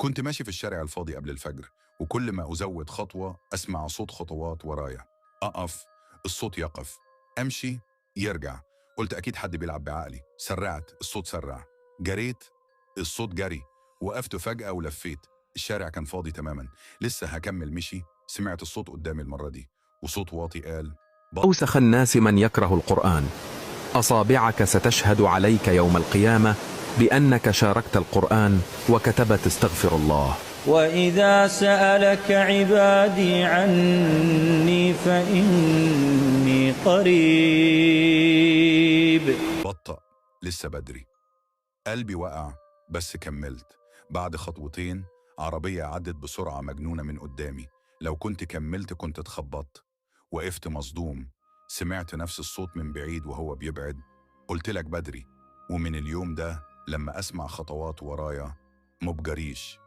كنت ماشي في الشارع الفاضي قبل الفجر، وكل ما أزود خطوة أسمع صوت خطوات ورايا. أقف، الصوت يقف. أمشي، يرجع. قلت أكيد حد بيلعب بعقلي. سرعت، الصوت سرع. جريت، الصوت جري. وقفت فجأة ولفيت. الشارع كان فاضي تماما. لسه هكمل مشي، سمعت الصوت قدامي المرة دي، وصوت واطي قال: أوسخ الناس من يكره القرآن. أصابعك ستشهد عليك يوم القيامة بأنك شاركت القرآن وكتبت استغفر الله. وإذا سألك عبادي عني فإني قريب. بطأ، لسه بدري. قلبي وقع، بس كملت. بعد خطوتين عربية عدت بسرعة مجنونة من قدامي. لو كنت كملت كنت اتخبطت. وقفت مصدوم. سمعت نفس الصوت من بعيد وهو بيبعد: قلت لك بدري. ومن اليوم ده لما أسمع خطوات ورايا مبجريش.